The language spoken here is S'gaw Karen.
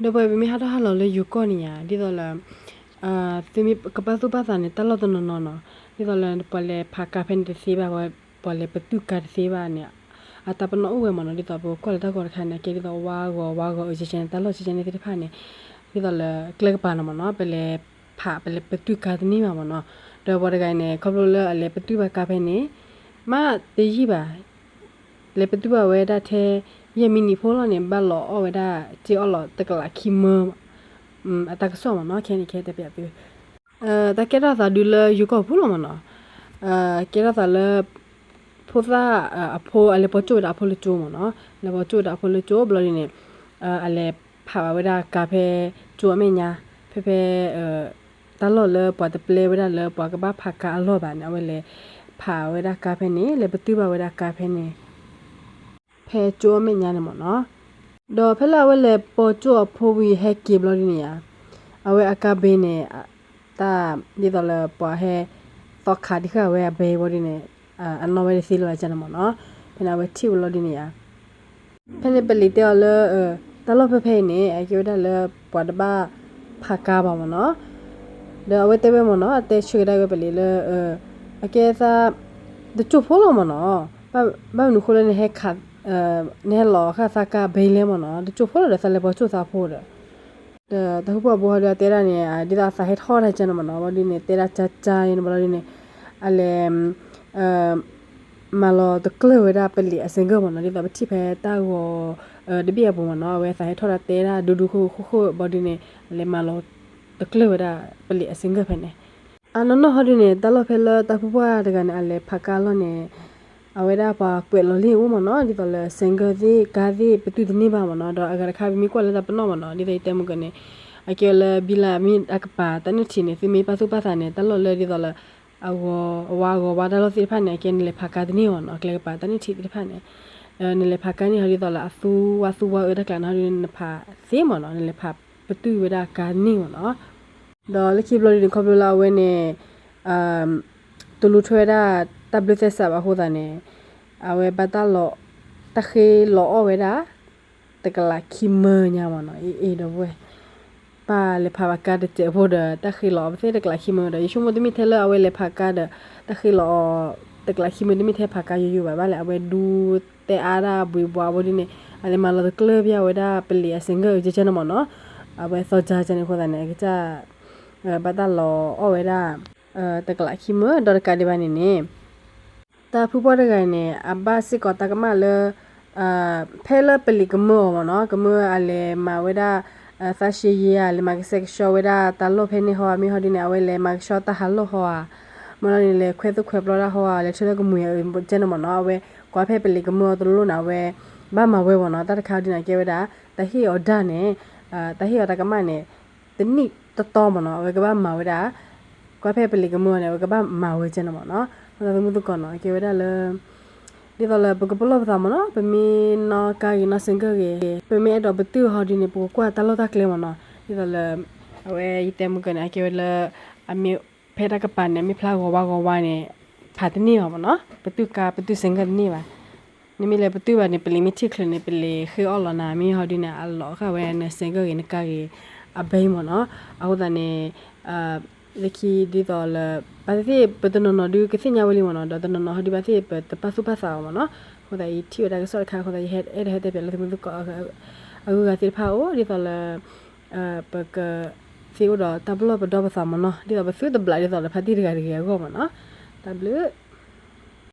ဒီးပဝဲပမ့ၢ်ဟးထီၣ်ဟးလီၤလၢယိၤကီၢ်န့ၣ်ယါ ဒ်သိးလၢ သုမ့ၢ်ကပာ်သူၣ်ပာ်သးန့ၣ် တၢ်လီၢ်တနီၤနီၤနီၤ ဒ်သိးလၢပှၤလဲၤဖးကါဖဲန့ၣ်တသ့ဘၣ်, ပှၤလဲၤပတုာ်ကါတသ့ဘၣ်န့ၣ် အတၢ်ပနီၣ်အိၣ်ဝဲမ့ၢ်နီၤ. ဒ်သိးပကကွၢ်လၢတၢ်ဂီၤတခါန့ၣ် အကဲဒ်သိးဝါဂီၤဝါဂီၤအကဲကဲန့ၣ် တၢ်လီၢ်ကဲကဲန့ၣ်သ့ၣ်တဖၣ်န့ၣ် ဒ်သိးလၢကျဲကပၤနီၤမ့ၢ်နီၤ ပလဲၤဖးပလဲၤပတုာ်ကါတန့ၢ်ဘၣ်မ့ၢ်နီၤ. ဒီးပှၤတဂၤန့ၣ် ခီဖျိလၢအလဲၤပတုာ်ဘၣ်ကါဖဲန့ၣ် မ့ၢ်တယံာ်ဘၣ် လဲၤပတုာ်ဘၣ်ဝဲဒၣ်ထဲ ယဲၢ်မံးနံးဖိလီၤန့ၣ် ဘၣ်လီၤအီၣ်ဝဲဒၣ် စ့အီၣ်လီၤတကလးခံမၢ အတၢ်ကစီၣ်မ့ၢ်နီၤ. ခဲန့ၣ်ခဲတဲပျးသု တၢ်ကဲထီၣ်သးဒုလၢယိၤကီၢ်ပူၤလီၤမ့ၢ်နီၤ. ကဲထီၣ်သးလၢ ဖိသၣ်အဖိ အလဲၤပိာ်ကၠိၣ်ဝဲဒၣ်အဖိလၢကၠိမ့ၢ်နီၤ. လဲၤပိာ်ကၠိၣ်ဝဲဒၣ်အဖိလၢကၠိဘျီဒ်န့ၣ် အလဲၤဖးဘၣ်ဝဲဒၣ်ကါဖဲကၠိအမဲာ်ညါ ဖဲဖဲ တၢ်လီၢ်လၢပှၤတပျဲဝဲဒၣ်လၢပှၤကဘၣ်ဖးကါအလီၢ်ဘၣ်န့ၣ် အဝဲလဲၤဖးဝဲဒၣ်ကါဖဲန့ၣ် လဲၤပတုာ်ဘၣ်ဝဲဒၣ်ကါဖဲန့ၣ် ဖဲကၠိအမဲာ်ညါန့ၣ်မ့ၢ်နီၤ. ဒီးဖဲလၢအဝဲလဲၤပိာ်ကၠိအဖိဝံၤဟဲက့ၤဘျီဒ်န့ၣ်ဧါ အဝဲအကါဘ့န့ၣ် တၢ်ဒ်သိးလၢပှၤဟဲ သီခးတံၢ်ဃာ်ဝဲအဘဲဘျီဒ်န့ၣ် အနီၣ်ဝဲတသ့လၢၤဘၣ်န့ၣ်မ့ၢ်နီၤ. ဖဲန့ၣ်အဝဲထံၣ်ဝဲလီၤဒ်န့ၣ်ဧါ ဖဲန့ၣ်ပလံၤတဲအီၤလၢ တၢ်လီၢ်ဖဲဖဲအံၤန့ၣ် အကဲဝဲဒၣ်လၢပှၤတဘၣ်ဖးကါဘၣ်မ့ၢ်နီၤ. ဒီးအဝဲတဲဝဲမ့ၢ်နီၤ အတဲဆၢကဒါဝဲပလံၤလၢ အကဲသး တကၠိၢ်ဖိလီၤမ့ၢ်နီၤ. ဘၣ်မနုၤဃိလၢ နဟဲလီၤဃာ်သးကါဘဲလဲၣ်မ့ၢ်နီၤ တကၠိၢ်ဖိလီၤဒီး သးလဲၤပိာ်ကၠိၣ်သးဖိဒီး ဒီးတၢ်ဖုပှၢ်ဘိဟီဒုးအတဲဒၣ်န့ၣ် ဒ်သိးအသးဟဲထီၣ်တၢ်ကဲန့ၣ်မ့ၢ်နီၤ ဘျီဒ်န့ၣ် တဲဒၣ်ကၢ်ကၢ်အံၤန့ၣ်ဘျီဒ်န့ၣ် အလဲၤ မၤလီၤတကျၢၢ်ဝဲဒၣ်ပလံၤအစ့ၢ်ကီးမ့ၢ်နီၤ ဒ်သိးပထံၣ်ဖဲတၢ်ဂီၤ တဘ့ၣ်အပူၤမ့ၢ်နီၤ အဝဲသးဟဲထီၣ်တၢ်တဲဒၣ်ဒူဒူခိၣ်ခိၣ်ဘျီဒ်န့ၣ် အလဲၤမၤလီၤတကျၢၢ်ဝဲဒၣ်ပလံၤအစ့ၢ်ကီးဖဲန့ၣ် အနီၢ်နီၢ်ဟီဒုးန့ၣ် တၢ်လီၢ်ဖဲလၢတၢ်ဖုပှၢ်တဂၤန့ၣ် အလဲၤဖးကါလီၢ်န့ၣ် အဝဲဒၣ်ပှၤကွဲးလီၤလံအိၣ်မ့ၢ်နီၤ ဒ်သိးလၢ စဲးကၢၢ် သ့ၣ် ကါသ့ၣ် ပတုာ်တန့ၢ်ဘၣ်မ့ၢ်နီၤ ဒီးအဂၤတခါပမ့ၢ်ကွၢ်လၢတၢ်ပနီၣ်မ့ၢ်နီၤ ဒ်သိးယတဲမုၢ်ကန့ၣ် အကဲလၢဘံလၢမ့ၢ်အကပၤတၢ်နုၢ်ထံးန့ၣ် သုမ့ၢ်ပာ်သူၣ်ပာ်သးန့ၣ် တၢ်လီၢ်လၢဒ်သိးလၢ အဂီၤအဝါအဂီၤဝါတၢ်လီၢ်သ့ၣ်တဖၣ်န့ၣ် အကဲနလဲၤဖးကါတန့ၢ်မ့ၢ်နီၤ ကျဲကပၤတၢ်နုၢ်ထံးသ့ၣ်တဖၣ်န့ၣ် နလဲၤဖးကါန့ၢ်ဟီဒ်သိးလၢအသူဝါသူဝါအၢတၢ်ကျးန့ၣ်ဟီဒ်န့ၣ် နဖးသ့မ့ၢ်နီၤ နလဲၤဖးပတုာ်ဝဲဒၣ်ကါန့ၢ်မ့ၢ်နီၤ ဒီးလၢခံဘျီဒ်န့ၣ် ခီဖျိလၢအဝဲန့ၣ် တလူၤထွဲဝဲဒၣ်တၢ်ဘျုးသဲစးဘၣ်အဃိသတးန့ၣ် အဝဲဘၣ်တၢ်လီၤ တၢ်ဃ့လီၤအီၣ်ဝဲဒၣ် တကလးခံမၢညါမ့ၢ်နီၤ အ့ၣ်အ့ၣ်ဒီပုၢ်ဝဲၢ် ပၢ်လဲၤဖးဘၣ်ကါတစဲးဖိဒီး တၢ်ဃ့လီၤအီၣ်ပသ့ၣ်တကလးခံမၢဒီး ယဆိကမိၣ်တမ့ၢ်ထဲလၢအဝဲလဲၤဖးကါဒီး တၢ်ဃ့လီၤအီၣ် တကလးခံမၢ တမ့ၢ်ထဲဖးကါယိယိဘၣ် ဘၣ်လဲၣ် အဝဲဒူတဲအါဒၣ်ဘှံးဘှးဘိဒ်န့ၣ် အလဲၤမၤလီၤတကျၢၢ်ပျၢ်ဝဲဒၣ်ပလံၤအစဲးကၢၢ်အုကဲကဲန့ၣ်မ့ၢ်နီၤ အဝဲသီကၢ်ကဲန့ၣ်အဃိသတးန့ၣ် အကစၢ် ဘၣ်တၢ်လီၤအီၣ်ဝဲဒၣ် တကလးခံမၢ ဒီးတကးဒံးဘၣ်န့ၣ်န့ၣ် တၢ်ဖုပှၢ်တဂၤအံၤန့ၣ် အဘၣ်စ့ၢ်ကီးတၢ်ကမၣ်လၢ ဖဲလၢပလံၤကမၢအီၤမ့ၢ်နီၤ ကမၢအလဲၤမၤဝဲဒၣ် သးရှဲယံၤဧါ လဲၤမၤကဆှဲကဆှီဝဲဒၣ်တၢ်လီၢ်ဖဲန့ၣ်ဟီဧါ မ့ၢ်ဟီဒ်န့ၣ် အဝဲလဲၤမၤကဆှီတၢ်ဟးလီၢ်ဟီဧါ မ့ၢ်လီၤန့ၣ် လဲၤခွဲသိၣ်ခွဲဖျီတၢ်ဟီဧါ လဲၤထၢထၢကမှံၤဧါ ကဲန့ၣ်မ့ၢ်နီၤ အဝဲကွၢ်ဖဲပလံၤကမၢအီၤတလိၣ်န့ၣ် အဝဲဘၣ်မၤဝဲမ့ၢ်နီၤ တၢ်တခါဒ်န့ၣ် ကဲဝဲဒၣ် တၢ်ဟ့ၣ်အီၤဒၣ်န့ၣ် တၢ်ဟ့ၣ်အီၤတၢ်ကမၣ်န့ၣ် တနံၣ်တတီမ့ၢ်နီၤ အဝဲကဘၣ်မၤဝဲဒၣ် ကွၢ်ဖဲပလံၤကမၢအီၤန့ၣ် အဝဲကဘၣ်မၤဝဲကဲန့ၣ်မ့ၢ်နီၤ အသးသမူသကိးနီၤ ကဲဝဲဒၣ်လၢ ဒ်သိးလၢပကပလီၢ်ပသးမ့ၢ်နီၤ ပမ့ၢ်နီၣ်ကါဂ့ၤနီၣ်စဲးကၢၢ်ဂ့ၤ ပမ့ၢ်အဲၣ်ဒိးပတုာ်ဟီဒ်န့ၣ် ပကကွၢ်တၢ်လီၢ်တၢ်ကျဲမ့ၢ်နီၤ ဒ်သိးလၢ အဝဲယတဲမုၢ်ကန့ၣ် အကဲဝဲလၢ အမ့ၢ်ဖဲတၢ်ကပၤန့ၣ် မ့ၢ်ဖျါဂီၤဝါဂီၤဝါန့ၣ် ဖးတန့ၢ်ဘၣ်မ့ၢ်နီၤ ပတုာ်ကါပတုာ်စဲးကၢၢ်တန့ၢ်ဘၣ် နမ့ၢ်လဲၤပတုာ်ဘၣ်န့ၣ် ပလံၤမ့ၢ်ထံၣ်ချုးန့ၣ် ပလံၤဃ့အီၣ်လီၤနၤ မ့ၢ်ဟီဒ်န့ၣ် အလီၤဃာ်ဝဲနစဲးကၢၢ်ဂ့ၤ နကါဂ့ၤ အဘဲမ့ၢ်နီၤ အဃိသတးန့ၣ် လၢခံဒ်သိးလၢ ဘၣ်သ့ၣ်သ့ၣ် ပတနီၤနီၤဒုးကသ့ၣ်ညါဝဲလံမ့ၢ်နီၤ ဒီးတနီၤနီၤဟီဒုးဘၣ်သ့ၣ် ပတပာ်သူၣ်ပာ်သးအီၤမ့ၢ်နီၤ အဃိသတး ယထံၣ်ဝဲဒၣ်ကစီၣ်တခါ အဃိသတး ယအဲၣ်ဒိးဟဲတဲပၠးလၢသမူသကိး အဂုၤအဂၤသ့ၣ်တဖၣ်အအိၣ် ဒ်သိးလၢ ပကသ့အိၣ်ဒီးတၢ်ပလီၢ်ပဒီပသးမ့ၢ်နီၤ ဒ်သိးပသုတဘျးဒ်သိးလၢဖါတံၢ်တဂၤတဂ့ၤအဂီၢ်မ့ၢ်နီၤ တၢ်ဘျုး